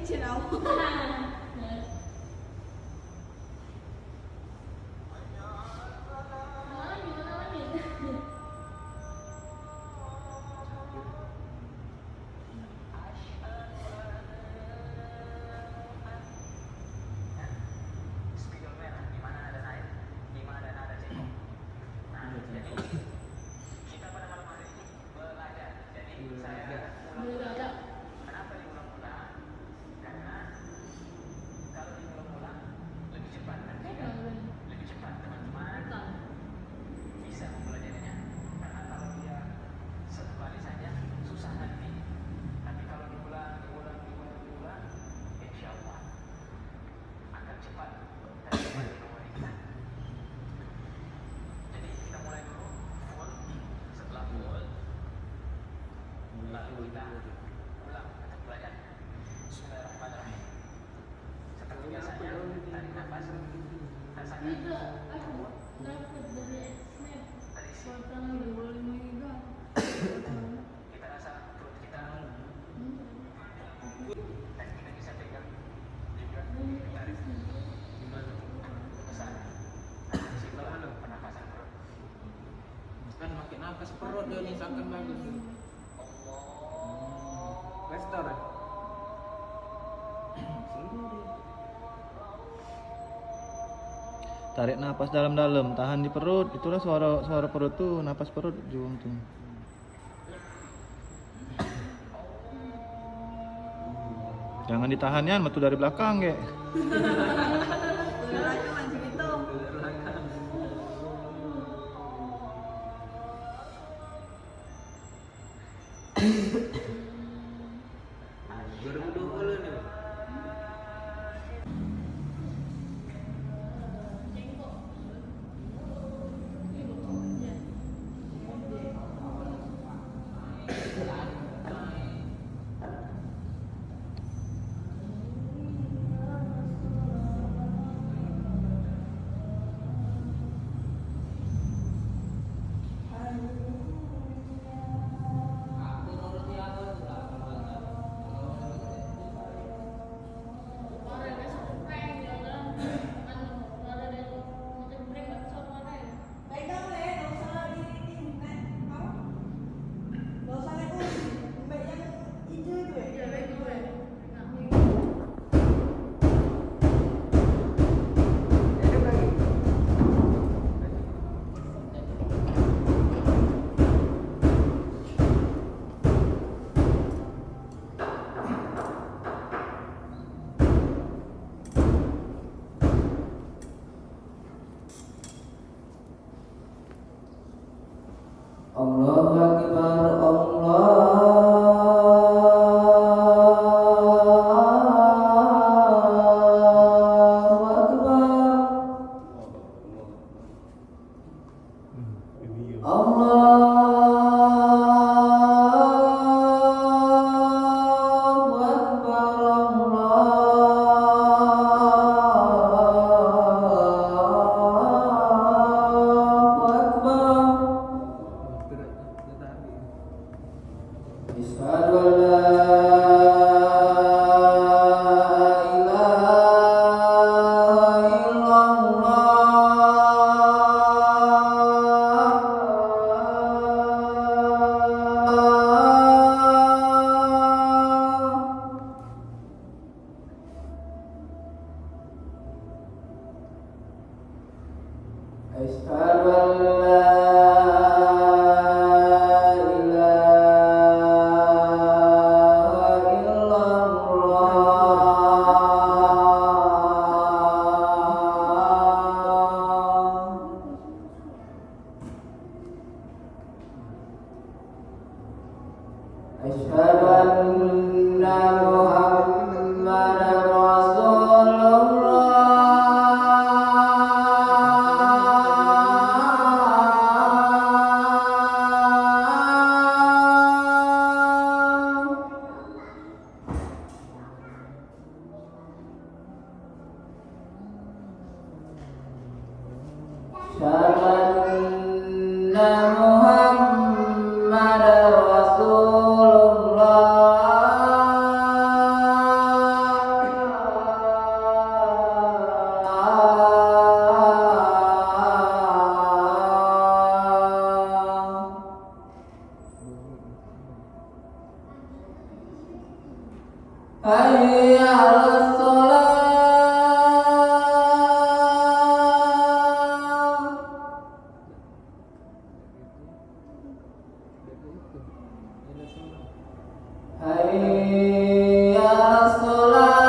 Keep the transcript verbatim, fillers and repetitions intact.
Belajar. Jadi saya ulang-ulang. Kenapa diulang-ulang? Karena kalau diulang-ulang lebih cepat nanti kan? Lebih cepat teman-teman bisa mempelajarinya. Karena kalau dia satu kali saja susah nanti. Tapi kalau diulang, diulang, diulang, diulang, insya Allah akan cepat. Jadi kita mulai dulu full. Setelah full, lalu kita ulang untuk belajar. Bismillahirrahmanirrahim. Seperti biasanya, tarik nafas. Rasakan. Terisi. Kita rasa perut kita, dan kita bisa pegang juga, tarik, besar, simpan pernapasan perut. Kan makin nafas perut dia ni, seakan bagus. Restore. Tarik napas dalam-dalam, tahan di perut. Itulah suara, suara perut tu, napas perut ujung tu. Jangan ditahan nian, metu dari belakang kek. Allahu Akbar, Allahu Akbar. Allahu Akbar, Allahu Akbar. Asyhadu an la ilaha illallah. Asyhadu an la ilaha illallah. Asyhadu anna Muhammadar Rasulullah. Asyhadu anna Muhammadar Rasulullah. Hayya 'alas shalah. Hayya 'alas shalah.